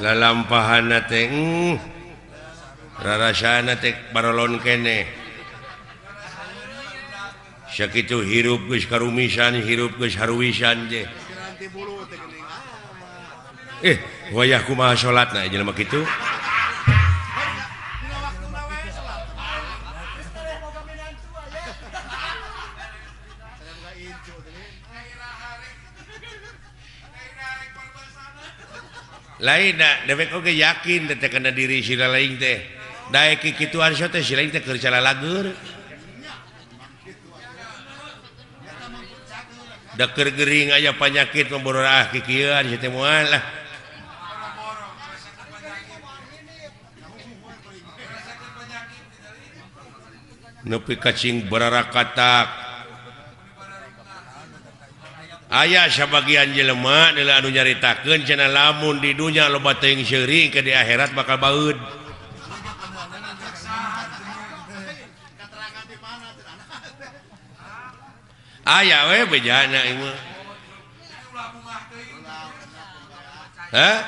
Lalampahana teh rarasana teh barolon keneh. Sakitu hirup geus karumisan, hirup geus haruwisan teh. Wayah kumaha salatna jelema kitu? Lain da dewek oge yakin teh kana diri sila lain teh. Daek kikituan so teh sila teh keur calalager. Da keur gering aya panyakit maboroah kikieuan si teh moal lah. Nepi kacing bararakatak. Aya sabagian jelema adalah anu nyaritakeun cenah lamun di dunya loba teuing seuri ke di akhirat bakal baeud. Aya we bejana ieu mah. Hah?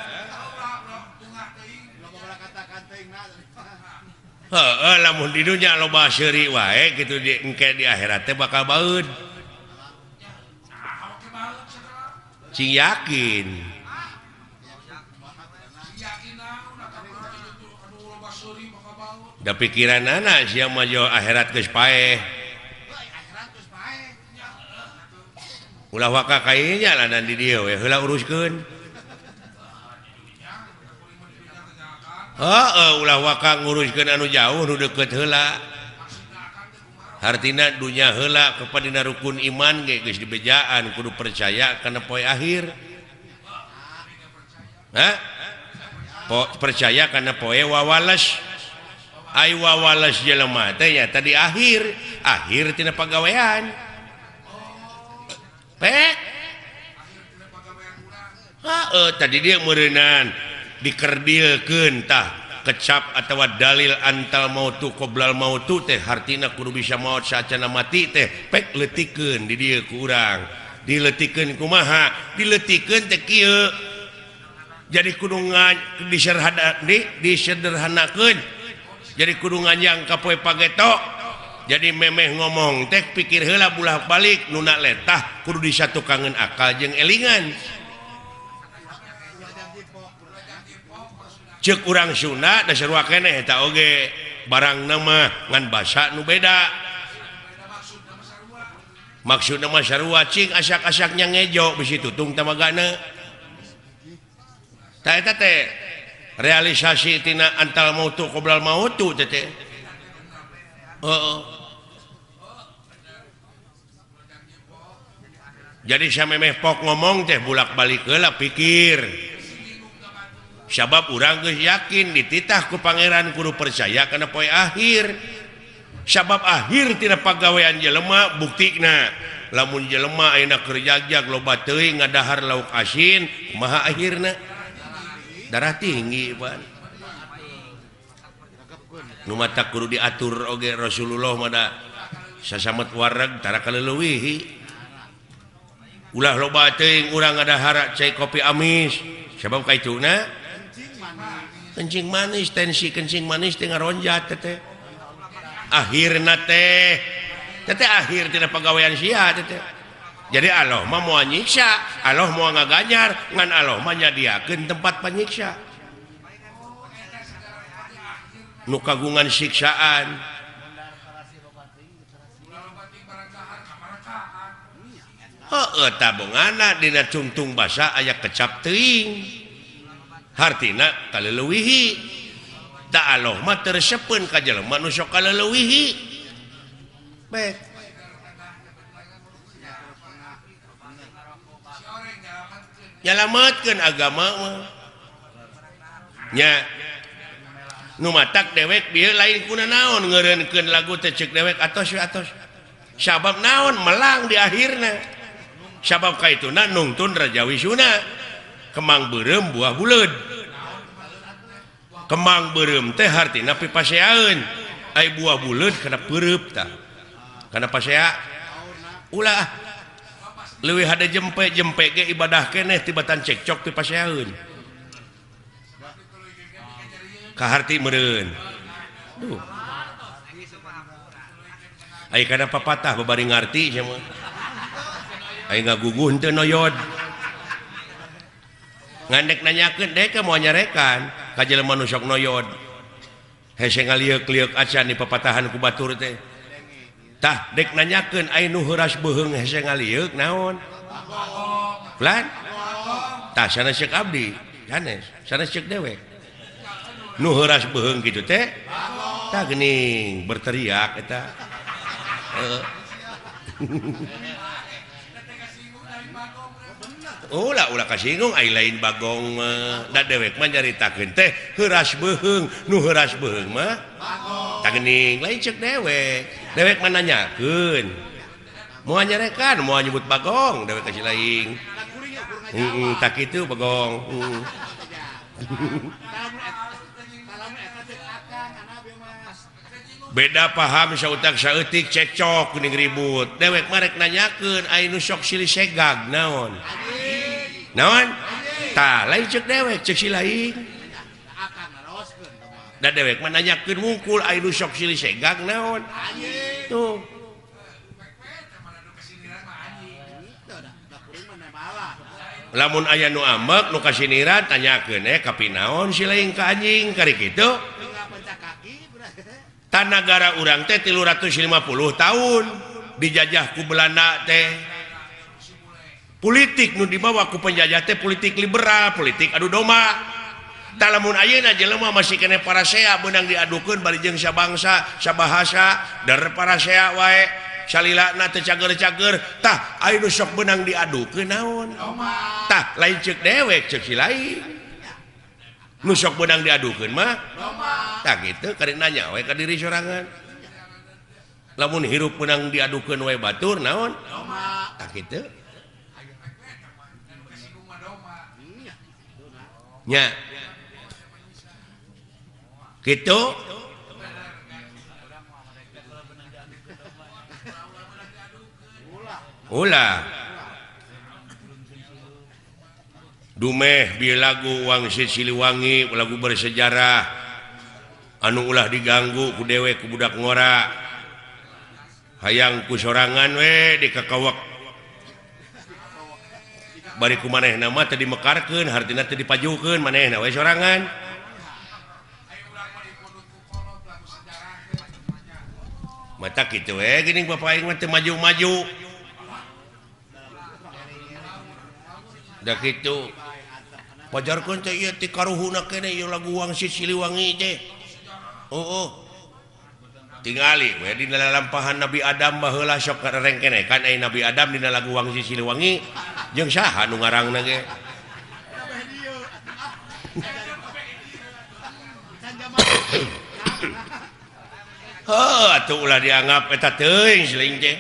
Heeh, lamun di dunya loba seuri wae kitu di engke di akhirat teh bakal baeud. Cing yakin. Da pikiranana sia mah jo akhirat geus paeh. Ulah waka kainya lanan di dieu we heula uruskeun. Heeh, ulah waka nguruskeun anu jauh nu deukeut heula. Hartina dunya heula kepada rukun iman ge geus dibejaan kudu percaya kana poe akhir. Hah? Percaya kana poe wawales. Ai wawales jelema teh nya tadi akhir, akhir tina pagawean. Pek. Heeh, tadi dia meureunan dikerdilkeun tah. Kecap atau dalil antal mautu qoblal mautu teh hartina kudu bisa maot saacana mati teh pek leutikeun di dieu ku urang dileutikeun kumaha dileutikeun teh kieu jadi kudu disederhanakeun jadi kudu nganjang ka poe pageto jadi memeh ngomong teh pikir heula bulah balik nuna letah kudu disatukangeun akal jeung elingan. Cek urang Sunda dasar keneh eta oge barang nama ngan basa nu beda maksudna mah sarua cing asak-asaknya ngejo bisi tutung tamagana tah eta teh realisasi tina antal mautu qoblal mautu teh teh heeh. Jadi samemeh pok ngomong teh bulak-balik heula pikir. Sabab urang geus yakin dititah ku pangeran kudu percaya kana poe akhir. Sabab akhir tina pagawean jelema buktina lamun jelema ayeuna keur jagjag loba teuing ngadahar lauk asin kumaha akhirna darah tinggi pan. Nu matak kudu diatur oge Rasulullah mah da sasamet wareg tara kaleuwihi. Ulah loba teuing urang ngadahar cai kopi amis sabab kaituna kencing manis, tensi kencing manis teh ngaronjat teh. Akhirna teh teh akhir tina pagawean sia teh. Jadi Allah mah moal nyiksa, Allah moal ngaganjar, ngan Allah mah nyadiakeun tempat panyiksa. Nu kagungan siksaan. Heeh, tabungana dina cungtung basa aya kecap teuing. Hartina kaleuwihi da Allah mah teu resepeun ka jelema nu sok kaleuwihi. Baik. Nyalametkeun agama mah. Nya nu matak dewek bieu lain kuna naon ngeureunkeun lagu teh ceuk dewek atos we atos. Sabab naon melang di akhirna. Sabab kaituna nungtun Raja Wisuna. Kemang beureum buah buleud. Kemang beureum teh hartina pipaseaeun. Ai buah buleud kana peureub tah. Kana pasea ulah leuwih hade jempe-jempe ge ibadah keneh tibatan cekcok pipaseaeun. Kaharti meureun. Duh. Ai kana papatah babari ngarti sia mah. Ai ngaguguh henteu noyod. Ngandek nanyakeun dek moal nyarekan ka jelema nu sok noyod. Hese ngalieuk-lieuk acan di papatahan ku batur teh. Tah dek nanyakeun ai nu heuras beuheung hese ngalieuk naon? Pelan? Tah sanes ceuk abdi, sanes, sanes ceuk dewek. Nu heuras beuheung kitu teh? Tah geuning berteriak eta. Ulah ulah kasinggung ai lain bagong da dewek mah nyaritakeun teh heuras beuheung, nu heuras beuheung mah tah geuning lain ceuk dewek. Dewek mah nanyakeun. Moal nyarekan, moal nyebut bagong, dewek kasih lain. Heeh, tak kitu bagong. Beda paham sautak saeutik cekcok geuning ribut. Dewek mah rek nanyakeun ai nu sok silih segag naon? Naon? Tah lain ceuk dewek, ceuk si lain. Da dewek mah nanyakeun wungkul ai nu sok silih segag naon? Tuh. Lamun aya nu ambek nu kasiniran tanyakeun kapinaon si lain ka anjing kari kitu. Tanagara urang teh 350 tahun dijajah ku Belanda teh. Politik nu dibawa ku penjajah teh politik liberal, politik adu domba. Tah lamun ayeuna jelema masih keneh parasea beunang diadukeun bari jeung sabangsa, sabahasa, dar parasea wae. Salilana teu cager-cager, tah aya nu sok beunang diadukeun naon? Tah lain ceuk dewek, ceuk si lain. Nu sok beunang diadukeun mah tah kitu karek nanya we ka diri sorangan. Lamun hirup beunang diadukeun we batur naon? Tah kitu. Nya. Kitu. Ulah. Dumeh bieu lagu Wangsit Siliwangi, lagu bersejarah anu ulah diganggu ku dewek ku budak ngora. Hayang ku sorangan we dikakawak. Bari ku manehna mah teu dimekarkeun, hartina teu dipajukeun, manehna we sorangan. Mata kitu we geuning bapak aing mah teu maju-maju. Da kitu. Pajarkeun teh ieu ti karuhuna keneh ieu lagu Wangsit Siliwangi teh. Oh. Tingali we dina lalampahan Nabi Adam baheula sok rengkeneh kan ai Nabi Adam dina lagu Wangsit Siliwangi jeung saha nu ngarangna ge. Heuh atuh ulah dianggap eta teuing siling teh.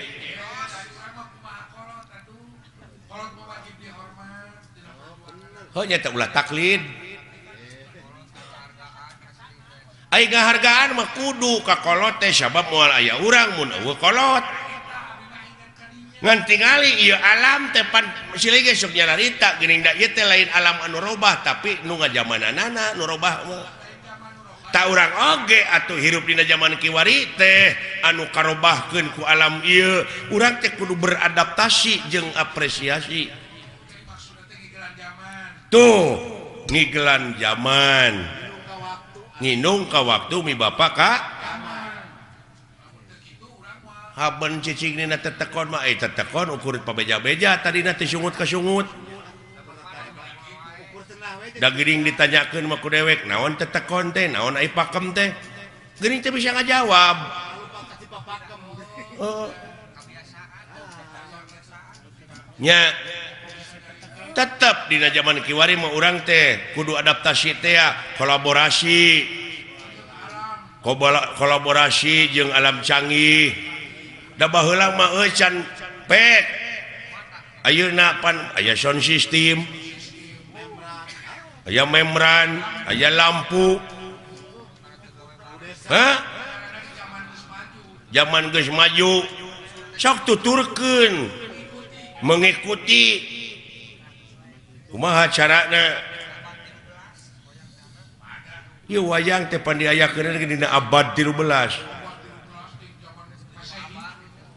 Heuh nya teh ulah taklid. Ai ngahargaan mah kudu ka kolot teh sabab moal aya urang mun eueuh kolot. Ngan tingali ieu alam teh pan silih ge sok nyararita geuning da ieu teh lain alam anu robah tapi nu ngajamananana nu robah mah. Ta urang oge atuh hirup dina jaman kiwari teh anu karobahkeun ku alam ieu, urang teh kudu beradaptasi jeung apresiasi. Tuh, ngigelan zaman. Nginung ka waktu mi bapak ka haben cicing dina tetekon mah tetekon ukur pabeja-beja tadina teh sungut ka sungut. Da geuning ditanyakeun mah ku dewek naon tetekon teh naon ai pakem teh geuning teh bisa ngajawab. Oh. Nya tetep dina zaman kiwari mah urang teh kudu adaptasi teh kolaborasi. Kolaborasi jeung alam canggih. Da baheula mah euy can pek. Ayeuna pan aya sound system. Aya membran, aya lampu. Hah? Zaman geus maju. Sok tuturkeun mengikuti kumaha carana. Ieu wayang teh pan diayakeun dina abad 13.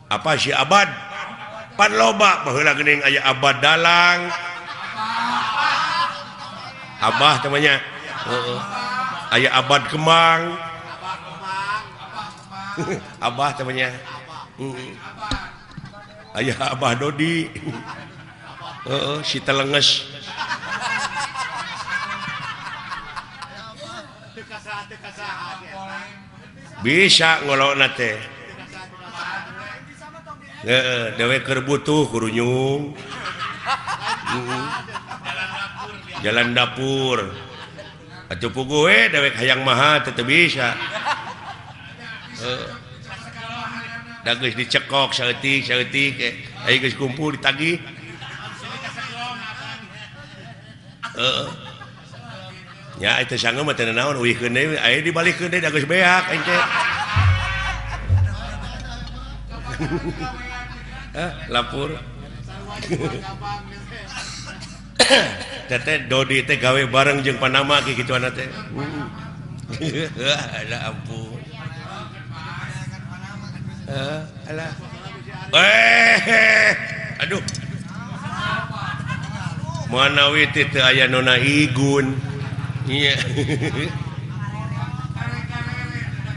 Apa sih abad? Pan loba baheula geuning aya abad dalang. Abah temannya. Heeh. Aya abad kemang. Abah temannya. Aya Abah Dodi. Heeh, si telenges. Bisa ngolokna teh. Heeh, dewek keur butuh kurunyung. Jalan dapur. Atuh puguh we dewek hayang maha teu bisa. Heeh. Da geus dicekok saeutik-saeutik aya geus kumpul ditagih. Heeh. Ya itu sanggup mah teu naon uihkeun deui aya dibalikeun deui da geus beak aing teh. Hah, lapor. Teteh Dodi teh gawe bareng jeung Panama ki kituana teh. Alah ampun. Alah. Aduh. Manawi teh teu aya nona Igun. Iya.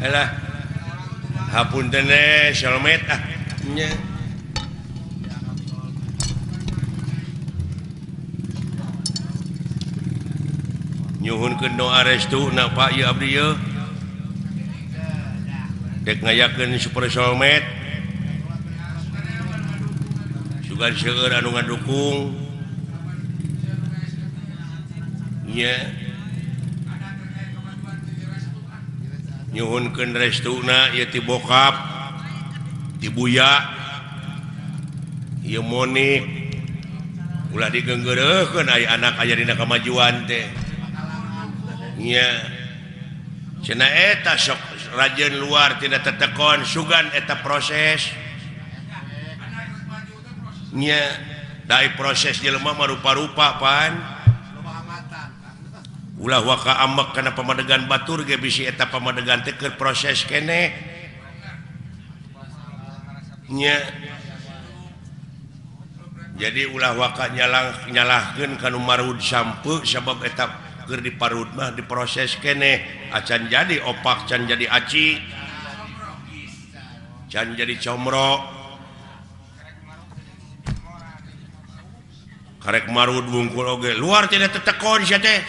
Alah. Hapunten teh solmet ah. Nya. Nyuhunkeun doa restu na Pak ieu abdi ieu. Dek ngayakeun super solmet. Sugan seueur anu ngadukung. Nya. Nyuhunkeun restuna ieu ti bokap, ti buya, ieu Monik. Ulah digeunggeureuhkeun aya anak aya dina kamajuan teh. Nya. Cenah eta sok rajin luar tidak tetekon sugan eta proses. Nya, dai proses jelema mah rupa-rupa pan. Ulah waka ambek kana pamadegan batur ge bisi eta pamadegan teh keur proses keneh. Nya. Jadi ulah waka nyalahkeun kanu marud sampe sabab eta keur diparud mah diproses keneh acan jadi opak, can jadi aci, can jadi comro. Karek marud wungkul oge luar tidak tetekon sia teh.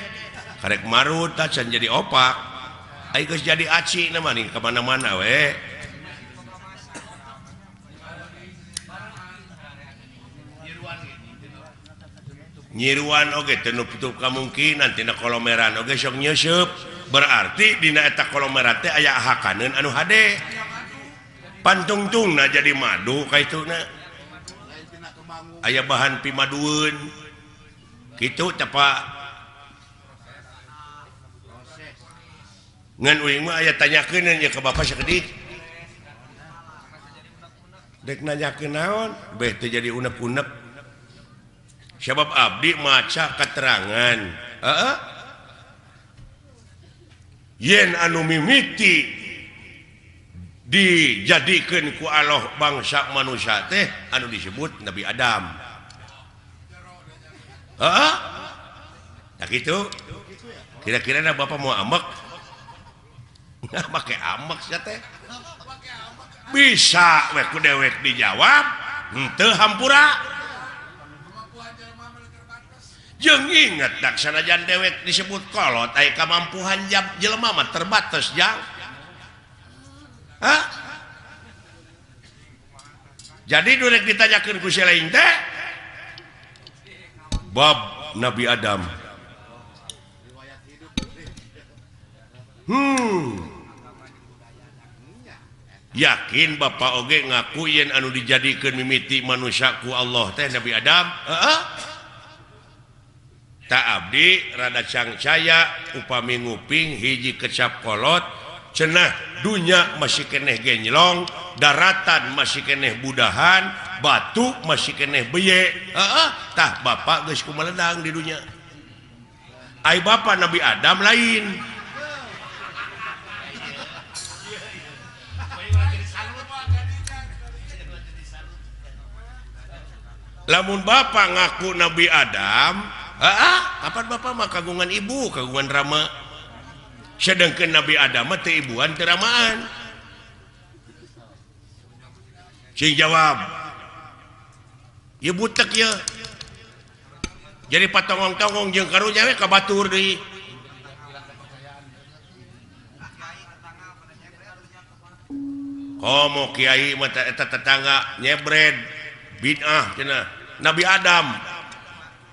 Karek marud tah can jadi opak. Ai geus jadi aci na mah ka mana-mana we. Nyiruan oge teu nutup kamungkinan tina kolomeran oge sok nyeuseub. Berarti dina eta kolomeran teh aya hakaneun anu hade. Pantungtungna jadi madu kaituna. Aya bahan pimadueun. Kitu teh Pak. Ngan uing mah aya tanyakeun nya ka bapak sakedik. Dek nanyakeun naon? Beh teu jadi unek-unek. Sebab abdi maca keterangan. Heeh. Yen anu mimiti dijadikeun ku Allah bangsa manusia teh anu disebut Nabi Adam. Heeh. Tah kitu. Kira-kira na bapak mau ambek? Nah, make ambek sia teh. Bisa we ku dewek dijawab, henteu hampura. Jeung inget dak sanajan dewek disebut kolot aya kamampuhan jelema mah terbatas jang. Hah? Jadi durek ditanyakeun ku si lain teh bab Nabi Adam. Yakin bapak oge ngaku yen anu dijadikeun mimiti manusia ku Allah teh Nabi Adam? Heeh. Tak abdi rada cangcaya upami nguping hiji kecap kolot cenah dunya masih keneh genjlong, daratan masih keneh budahan, batu masih keneh beye. Heeh, tah bapak geus kumaledang di dunya. Ai bapak Nabi Adam lain. Lamun bapak ngaku Nabi Adam, kapan bapak mah kagungan ibu, kagungan rama. Sedangkan Nabi Adam mah teu ibuan teu ramaan. Sing jawab. Ieu butek ieu. Jadi patongong-tongong jeung karunya we ka batur deui. Komo kiai mah eta tetangga nyebred bid'ah cenah. Nabi Adam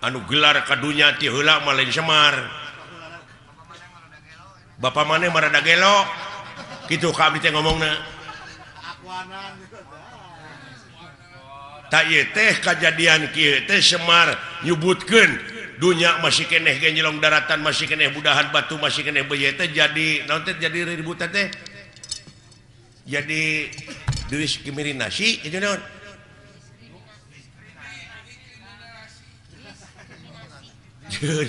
anu gelar ka dunya ti heula mah lain Semar. Bapak maneh mah rada gelo. Kitu ka abdi teh ngomongna. Tak ieu teh kajadian kieu teh Semar nyebutkeun dunya masih keneh genjelong daratan masih keneh budahan batu masih keneh beuye teh jadi naon teh jadi ributan teh. Jadi diskriminasi itu naon?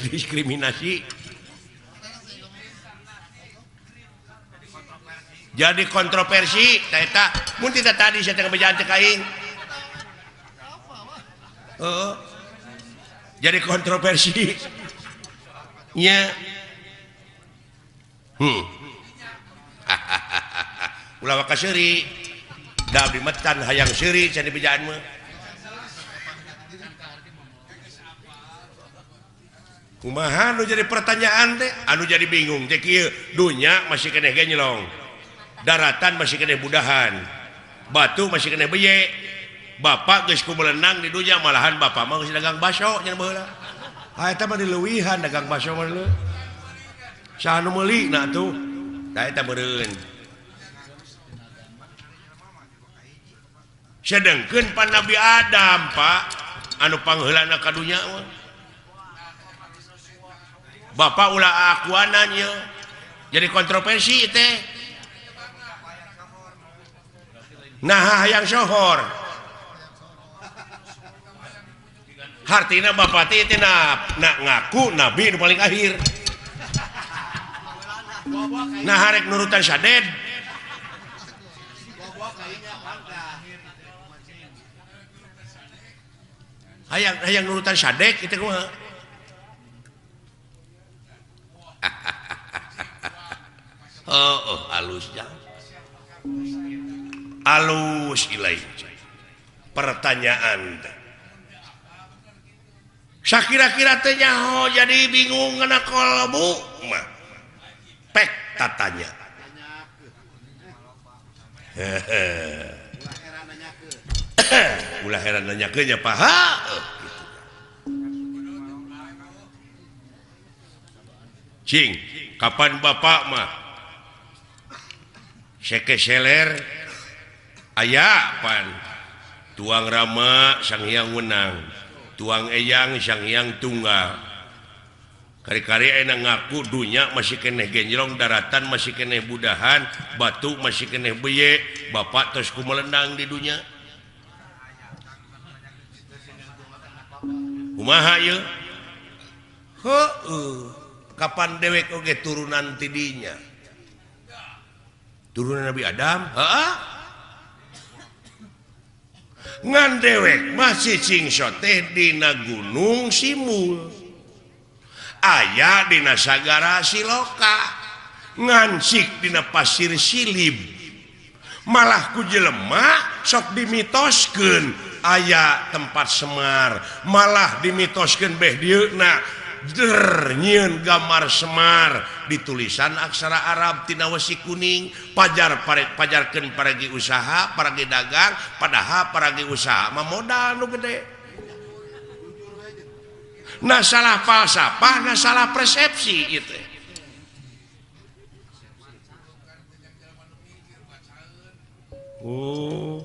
Diskriminasi. Jadi kontroversi ta eta mun teu tadi sia teh bejaan teh ka aing. Heeh. Jadi kontroversi. Nya. Ulah waka seuri. Da abdi metan hayang seuri cenah bejaan mah. Kumaha nu jadi pertanyaan teh? Anu jadi bingung teh kieu, dunya masih keneh genyelong. Daratan masih keneh budahan. Batu masih keneh beye. Bapak geus kumelenang di dunya malahan bapak mah geus dagang baso nya baheula. Ha eta mah dileuwihan dagang baso mah leuh. Saha nu meuli na atuh? Da eta meureun. Sedengkeun pan Nabi Adam, Pak, anu pangheulana ka dunya mah. Bapak ulah akuanan ieu. Jadi kontroversi teh. Nah hayang sohor. Hartina bapak teh teh na ngaku nabi nu paling akhir. Nah harek nurutan saded. Hayang hayang nurutan sadek kitu kumaha? Oh, halus jang. Alus ilai. Pertanyaan. Sakira-kira teh nyaho jadi bingung ngana kolbu mah. Pek tatanya. Ulah heran nanyakeun nya paha. Cing, kapan bapak mah sekeseler aya pan tuang rama sang hyang wenang, tuang eyang sang hyang tunggal. Kari-kari enak ngaku dunya masih keneh genjrong, daratan masih keneh budahan, batu masih keneh beye, bapak tos kumelendang di dunya. Kumaha ieu? Heueuh, kapan dewek oge turunan ti dinya? Turunan Nabi Adam? Heeh. Ngan dewek masih cingso teh dina Gunung Simul. Aya dina Sagara Siloka, ngansik dina Pasir Silib. Malah ku jelema sok dimitoskeun aya tempat Semar, malah dimitoskeun beh dieuna der nyieun gambar Semar ditulisan aksara Arab tina wesi kuning, pajar pajarkeun paragi usaha, paragi dagang, padahal paragi usaha mah modal nu gede. Nah salah falsafah, nah salah persepsi itu. Oh.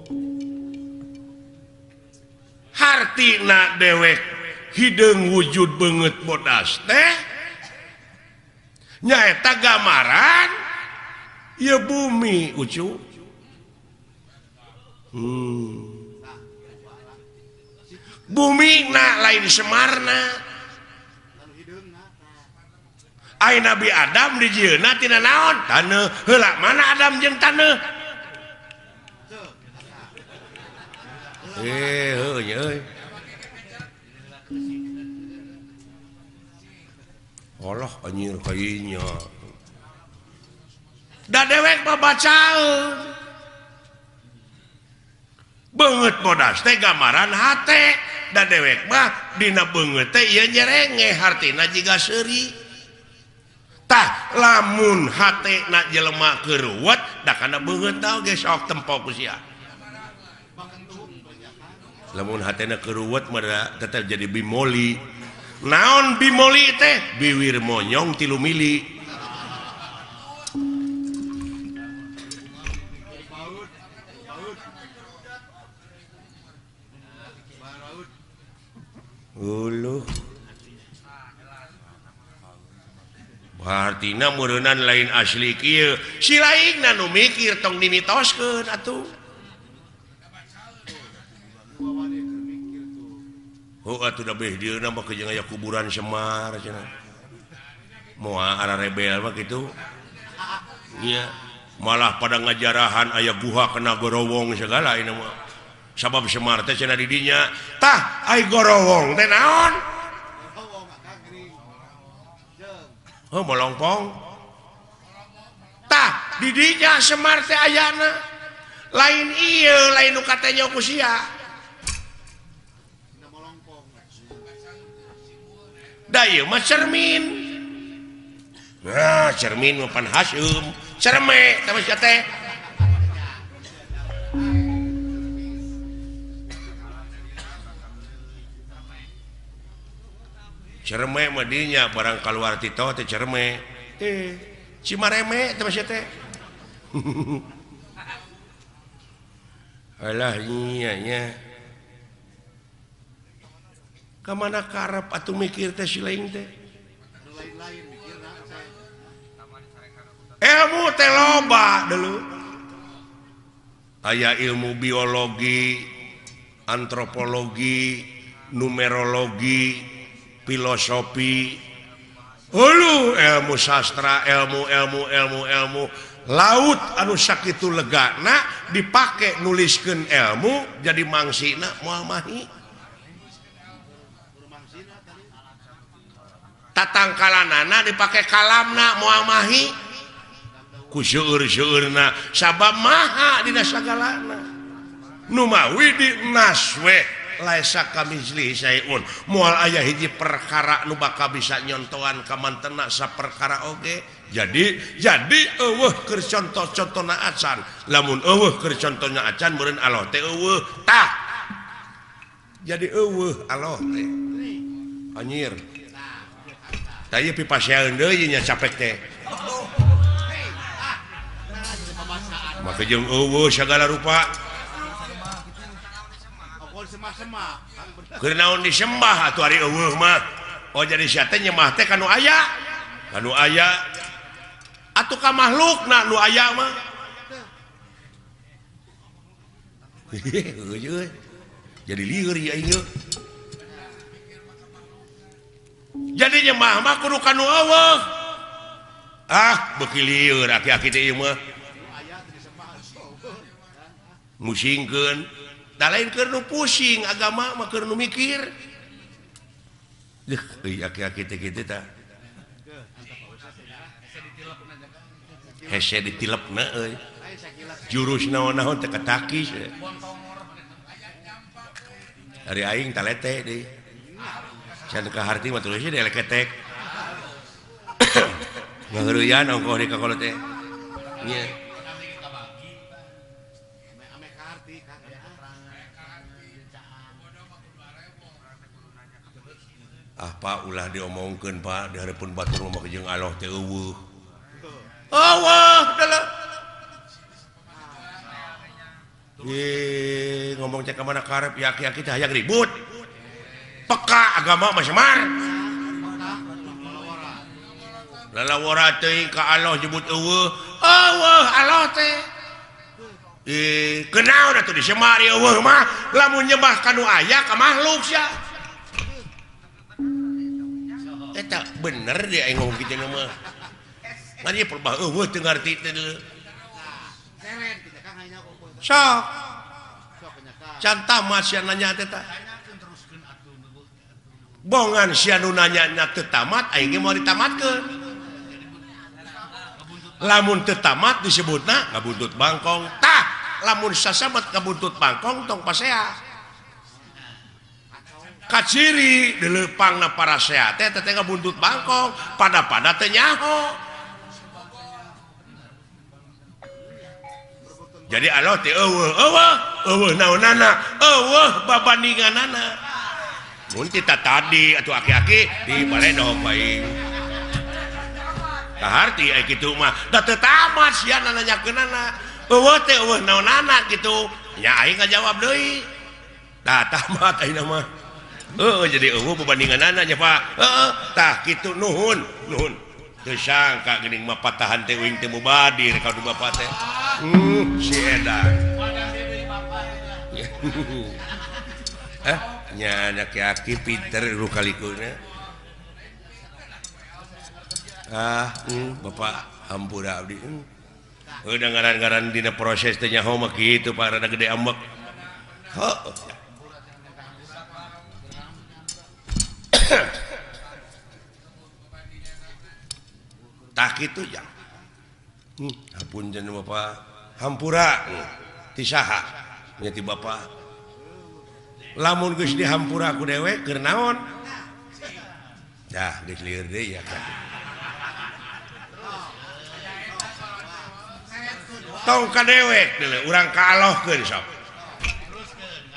Hartina dewek hideung wujud beungeut bodas teh nyaeta gambaran ieu bumi ucu. Bumi na lain Semarna. Ai Nabi Adam dijieunna tina naon? Taneuh. Heula mana Adam jeung taneuh? Heuh nya euy. Anjir kayaknya. Da dewek mah bacaeun. Beungeut bodas teh gambaran hate. Da dewek mah dina beungeut teh ieu nyerenge hartina jiga seuri. Tah lamun hate na jelema keruwet da kana beungeut tah oge sok tempo ku sia. Lamun hatena keruwet mah tetep jadi bimoli. Naon bimoli teh? Biwir monyong 3 mili. Uluh. Hartina meureunnan lain asli kieu. Si laingna nu mikir tong dimitoskeun atuh. Oh atuh da beh dieuna mah jeung aya kuburan Semar cenah. Moal ara rebel mah kitu. Nya malah pada ngajarahan aya guha kena gorowong segala ini mah. Sabab Semar teh cenah di dinya. Tah ai gorowong teh naon? Oh molongpong. Tah di dinya Semar teh ayana. Lain ieu lain nu katanya ku sia. Da ieu mah cermin. Nah, cermin mah pan haseum, cerme tah sia teh. Cerme mah dinya barang kaluar ti teh cerme. Eh, cimareme teh sia teh. Alah nya nya. Ka mana karep atuh mikir teh si lain teh. Ilmu teh loba dulu. Aya ilmu biologi, antropologi, numerologi, filosofi, hulu ilmu sastra, ilmu ilmu ilmu ilmu laut anu sakitu legana dipake nuliskeun ilmu jadi mangsina moal mahi. Tatangkalanana dipake kalamna moal mahi ku seueur-seueurna sabab maha dina sagalana nu mawi di naswe laisa kamitslihi syai'un moal aya hiji perkara nu bakal bisa nyontoan ka mantena saperkara oge jadi eueuh keur contoh-contona acan lamun eueuh keur contona acan meureun Allah teh eueuh tah jadi eueuh Allah teh anjir. Tah ieu pipasean deui nya capek teh. Maka jeung eueuh sagala rupa. Keur naon disembah atuh ari eueuh mah. Oh jadi sia teh nyembah teh ka nu aya. Ka nu aya. Atuh ka makhlukna nu aya mah. Jadi lieur ieu aing. Jadi nyembah mah kudu ka nu eueuh. Ah, beuki lieur aki-aki teh ieu mah. Musingkeun, da lain keur nu pusing agama mah keur nu mikir. Deuh, euy aki-aki teh kitu tah. Hese ditilepna euy. Jurus naon-naon teh katakis. Ari aing talete deui. Can ka harti mah tulisnya di eleketek. Ngaheureuyan ongkoh di kakolot teh. Nya. Ah Pak ulah diomongkeun Pak di hareupeun batur mah jeung Allah teh eueuh. Eueuh dalah. Ye ngomong cek ka mana karep ya aki-aki teh hayang ribut. Peka agama mah Semar. Lalawara teuing ka Allah nyebut eueuh. Eueuh Allah teh. Kenaon atuh di Semar eueuh mah lamun nyembah ka nu aya ka makhluk sia. Eta bener dia aing ngomong kitu mah. Ngan ieu perbah eueuh teu ngarti teh deuleu. Sok. Can tamat sia nanya teh tah. Bongan sia nu nanya nya teu tamat aing ge moal ditamatkeun. Lamun teu tamat disebutna ngabuntut bangkong. Tah, lamun sasamet ngabuntut bangkong tong pasea. Kaciri dileupangna parasea teh teh ngabuntut bangkong, pada-pada teu nyaho. Jadi Allah teh eueuh eueuh eueuh naonana eueuh babandinganana. Mun tita tadi atuh aki-aki di baledog bae. Kaharti aya kitu mah da teu tamat sia nanyakeunana. Eueuh teh eueuh naonana kitu. Nya aing ngajawab deui. Tah tamat ayeuna mah. Heueuh jadi eueuh babandinganana nya Pak. Heueuh tah kitu nuhun nuhun. Teu sangka geuning mah patahan teh uing teh mubadir ka du bapak teh. Si edan. Nya aki-aki pinter lu kalikuna. Bapak hampura abdi. Udah ngaran-ngaran dina proses teh nyaho mah kitu Pak rada gede ambek. Heuh. Tah kitu ya. Hapunten Bapak, hampura ti saha? Nya ti Bapak. Lamun geus dihampura ku dewek keur naon? Dah geus lieur deui ya kan. Tong ka dewek deuleu urang kaalohkeun sok.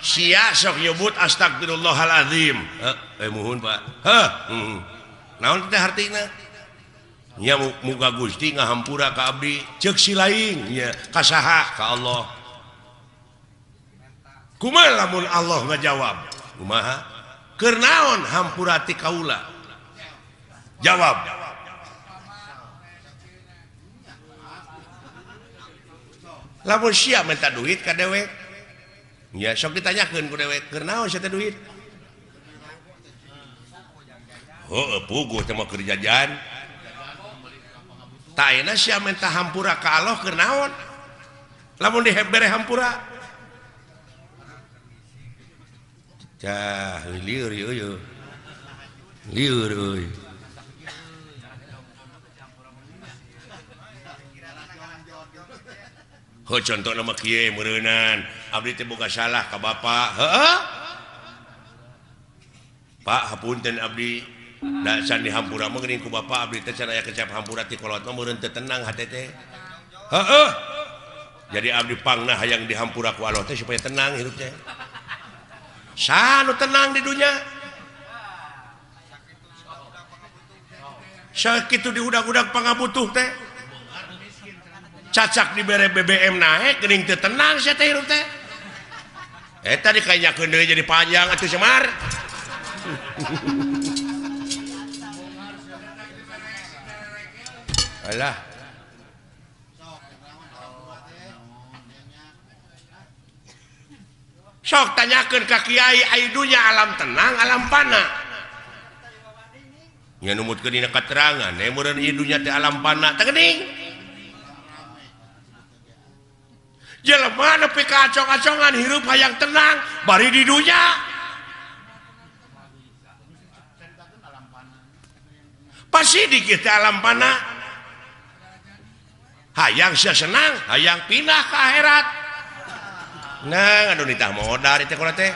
Sia sok nyebut astagfirullahalazim. Heuh, muhun Pak. Heuh, naon teh hartina? Nya muga Gusti ngahampura ka abdi, ceuk si lain nya ka saha? Ka Allah. Kumaha lamun Allah ngajawab? Kumaha? Keur naon hampura ti kaula? Jawab. Lamun sia minta duit ka dewek, nya sok ditanyakeun ku dewek, keur naon sia teh duit? Heueuh puguh teh mah keur jajan. Tah ayeuna sia minta hampura ka Allah keur naon? Lamun dibere hampura. Cah, lieur ieu. Lieur euy. Heuh contona mah kieu meureunan, abdi teh boga salah ka bapa. Heueuh. Pak hapunten abdi. Da can dihampura mah geuning ku bapa abdi teh can aya kecap hampura ti kolot mah meureun teu tenang hate teh. Heueuh. Jadi abdi pangna hayang dihampura ku Allah teh supaya tenang hirup teh. Saha nu tenang di dunya? Sakitu diudag-udag pangabutuh teh. Cacak dibere BBM naek geuning teu tenang sia teh hirup teh. Eta dikainyakeun deui jadi panjang atuh Semar. Alah. Sok tanyakeun ka kiai ai dunya alam tenang alam pana. Nya numutkeun dina katerangan meureun ieu dunya teh alam pana teh geuning. Jelema nepi ka acong-acongan hirup hayang tenang bari di dunya. Pasti dikit teh alam pana. Hayang sia senang, hayang pindah ke akhirat. Nah, aduh nitah modar itu kalau teh.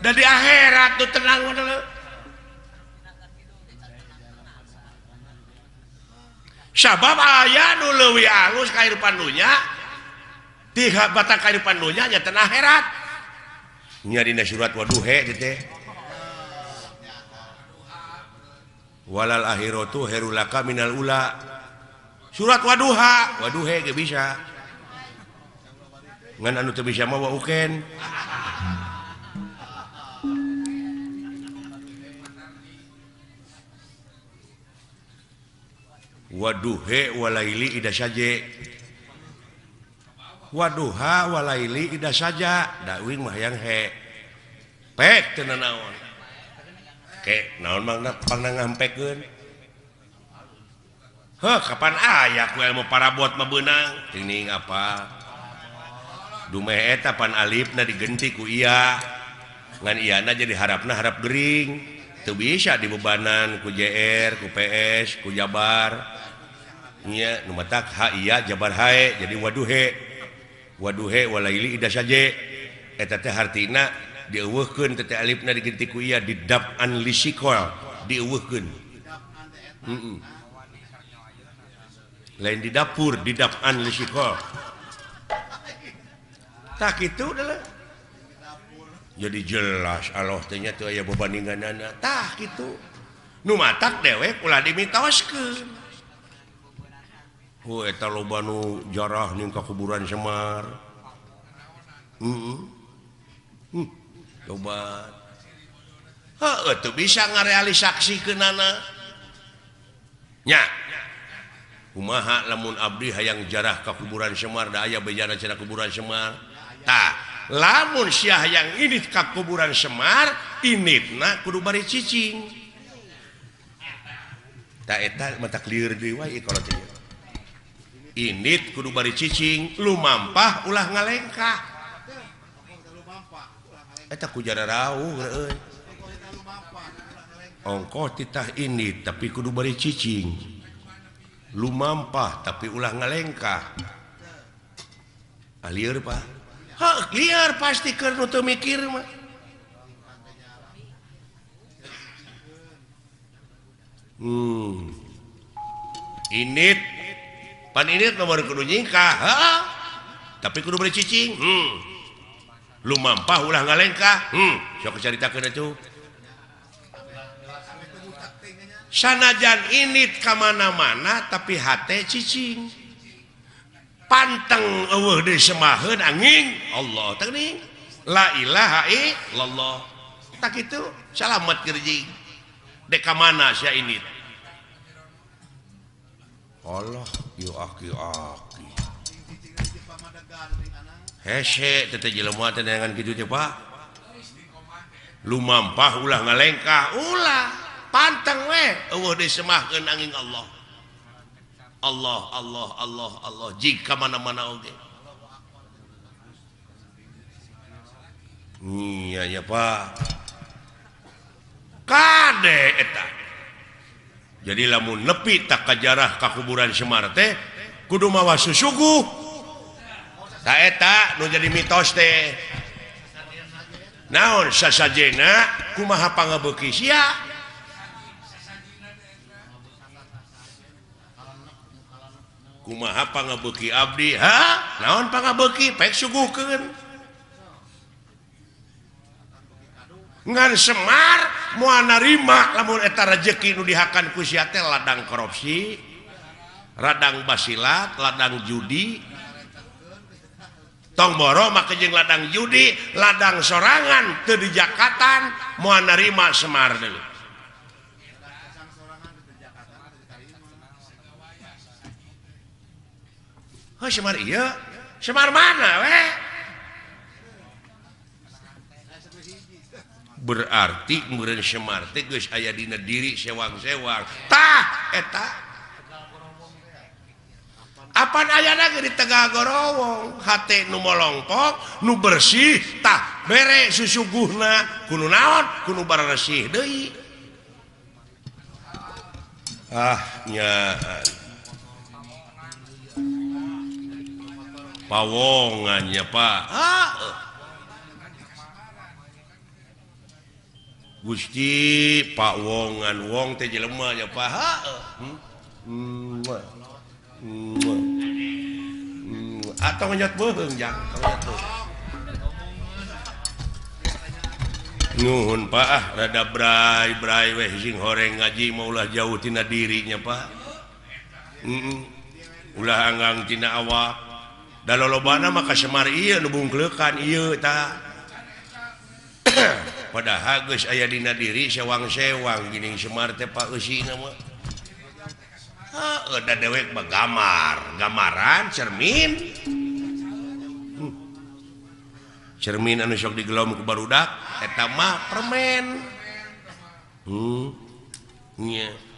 Dan di akhirat tuh tenang modal. Sabab aya nu leuwih alus kahirupan dunya, ti batang kahirupan dunya nya teh akhirat. Nya dina surat waduhe teh. Walal akhiratu khairul laka minal ula. Surat waduha, waduhe ge bisa. Ngan anu teu bisa mah wa uken. Waduhe walaili ida saje. Waduha walaili ida saja, da uing mah hayang he. Pek teu nanaon. Ke naon mangna pangna ngampekeun. Heuh kapan aya ku ilmu parabot mah beunang? Tining apa? Dumeh eta pan alifna digenti ku iya. Ngan iyana jadi harapna harap gering. Teu bisa dibebanan ku JR, ku PS, ku Jabar. Nya nu matak ha iya Jabar hae jadi waduhe. Waduhe walaili ida saje. Eta teh hartina dieuweuhkeun teh alifna digenti ku iya didap'an lisikol dieuweuhkeun. Heeh. Lain di dapur didap'an lisikol. Tak itu adalah jadi jelas Allah teh nya teu aya bebandinganana tah kitu nu matak dewek ulah dimitoskeun hu eta loba nu jarah ning ka kuburan Semar heeh loba heuh teu bisa ngarealisaksikeunana nya kumaha lamun abdi hayang jarah ka kuburan Semar da aya bejana cenah kuburan Semar tah lamun sia hayang ini ka kuburan Semar initna kudu bari cicing tah eta mata lieur deui wae kalau teh init kudu bari cicing lumampah ulah ngalengkah eta ku jara rauh euy ongkoh titah init tapi kudu bari cicing lumampah tapi ulah ngalengkah lieur Pak heuh liar pasti keur nu teu mikir mah. Init pan init nomor kudu nyingkah, heeh. Tapi kudu bari cicing. Lumampah ulah ngalengkah. Sok caritakeun atuh. Sanajan init ka mana-mana tapi hate cicing. Panteng eueuh deui semaheun angin Allah teh geuning la ilaha illallah tak kitu salamet gerjing dek ka mana sia ini Allah ieu aki-aki hese teh jelema teh neangan kitu teh Pak lumampah ulah ngalengkah ulah panteng we eueuh deui semahkeun angin Allah Allah Allah Allah Allah jika mana-mana oge. Iya ya Pak. Kade eta. Jadi lamun nepi tak kajarah ka kuburan Semar teh kudu mawa susuguh. Ta eta nu jadi mitos teh. Naon sasajena kumaha pangabeuki sia? Kumaha pangabeuki abdi ha naon pangabeuki pek suguhkeun ngan Semar moal narima lamun eta rejeki nu dihakan ku sia teh ladang korupsi ladang basilat ladang judi tong boro make jeung ladang judi ladang sorangan teu dijakatan moal narima Semar deui. Oh, Semar iya, Semar mana weh? Berarti meureun Semar teh geus aya dina diri sewang-sewang. Tah eta. Apan ayana ge di Tegal Gorowong, hate nu molongpok, nu bersih, tah bere susuguhna, kudu naon, kudu bararesih deui. Ah nya pawongannya Pak. Ah. Gusti pawongan wong teh jelema nya Pak. Atau ngenyot beuheung jang, ngenyot beuheung. Nuhun Pak ah rada bray-bray weh sing horeng ngaji mah ulah jauh tina dirinya Pak. Ulah anggang tina awak. Da lolobana mah ka Semar ieu nu bungkleukan ieu tah. Padahal geus aya dina diri sewang-sewang geuning Semar teh Pak eusina mah. Heuh da dewek mah gamar, gamaran cermin. Cermin anu sok digelom ku barudak eta mah permen. Nya.